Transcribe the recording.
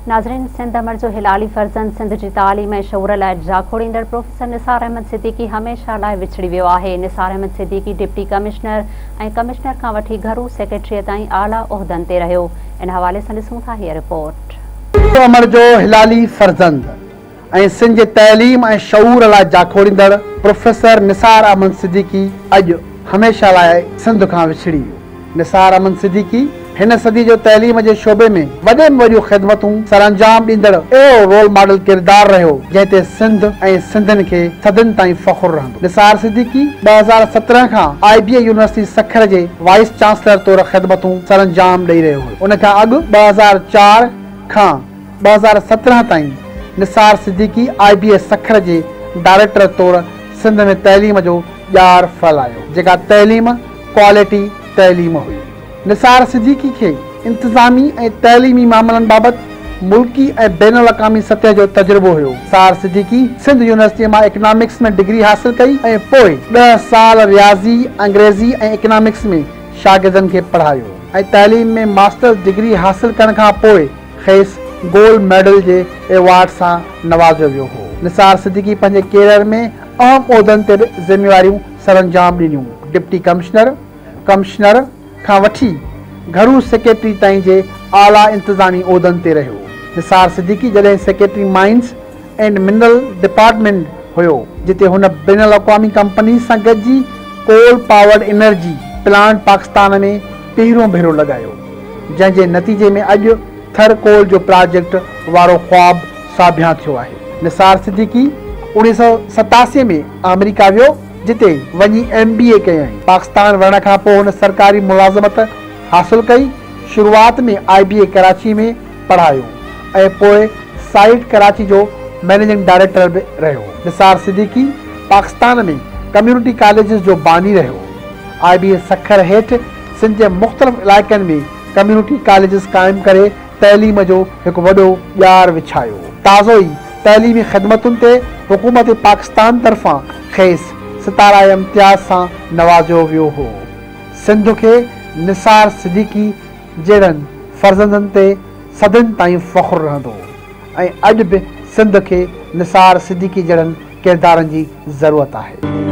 ناظرين سنڌ امڙ جو هلالي فرزند سنڌ جي تعليم ۽ شعور لاء جاکوڙيندڙ پروفيسر نثار احمد صديقي هميشه لاء وڇڙي ويو آهي. Nisar Ahmed Siddiqui deputy commissioner ۽ commissioner کان وٺي گهرو سيڪريٽريء تائين اعليٰ عهدن تي رهيو. ان حوالي سان ڏسون ٿا هيء رپورٽ. سنڌ امڙ جو هلالي فرزند ۽ سنڌ جي تعليم ۽ شعور لاء جاکوڙيندڙ پروفيسر نثار احمد صديقي اڄ هميشه لاء سنڌ کان وڇڙي ويو. نثار احمد صديقي هن صدي جو تعليم جي شعبي ۾ وڏي ۾ وڏيون خدمتون سرانجام ڏيندڙ اهڙو رول ماڊل ڪردار رهيو جنهن تي سنڌ ۽ سنڌين کي صدين تائين فخر رهندو. نثار صديقي 2017 کان آء بي اي يونيورسٽي سکر جي وائيس چانسلر طور خدمتون سرانجام ڏئي رهيو هيو. ان کان اڳ 2004 کان 2017 تائين نثار صديقي آء بي اي سکر جي ڊائريڪٽر طور سنڌ ۾ تعليم جو ڄار ڦهلايو جيڪا تعليم ڪوالٽي تعليم هئي. نثار صديقي کي انتظامي ۽ تعليمي معاملن بابت ملڪي ۽ بين الاقوامي سطح جو تجربو هيو. نثار صديقي سنڌ يونيورسٽيء مان اڪنامڪس ۾ ڊگري حاصل ڪئي ۽ پوء ڏهه سال رياضي، انگريزي ۽ اڪنامڪس ۾ شاگردن کي پڙهايو ۽ تعليم ۾ ماسٽرز ڊگري حاصل ڪرڻ کان پوء کيس گولڊ ميڊل جي ايوارڊ سان نوازيو ويو هو. نثار صديقي پنهنجي ڪيريئر ۾ اهم عهدن تي به ذميواريون سرانجام ڏنيون. ڊپٽي ڪمشنر، ڪمشنر کان وٺي گهرو سيڪريٽري تائين جي اعليٰ انتظامي عهدن تي رهيو. نثار صديقي جڏهن secretary mines and mineral department هيو، جتي هن بين الاقوامي ڪمپنيز سان گڏجي coal powered energy plant Pakistan ۾ پهريون ڀيرو لڳايو، جنهن جي نتيجي ۾ اڄ ٿر ڪول جو پراجيڪٽ وارو خواب ساڀيان ٿيو آهي. نثار صديقي 1987 ۾ آمريڪا ويو، جتي وڃي ايم بي اي ڪيائين. پاڪستان ورڻ کان پوء هن سرڪاري ملازمت حاصل ڪئي. شروعات ۾ آء بي اي ڪراچي ۾ پڙهايو ۽ پوء سائيٽ ڪراچي جو مئنيجنگ ڊائريڪٽر به رهيو. نثار صديقي پاڪستان ۾ ڪميونٽي ڪاليجز جو باني رهيو. آء بي اي سکر هيٺ سنڌ جي مختلف علائقن ۾ ڪميونٽي ڪاليجز قائم ڪري تعليم جو هڪ وڏو ڄار وڇايو. تازو ئي تعليمي خدمتن تي حڪومت پاڪستان طرفان کيس ستاره امتياز سان نوازيو ويو هو. سنڌ کي نثار صديقي جهڙن فرزندن تي صدين تائين فخر رهندو ۽ اڄ به سنڌ کي نثار صديقي جهڙن ڪردارن جي ضرورت آهي.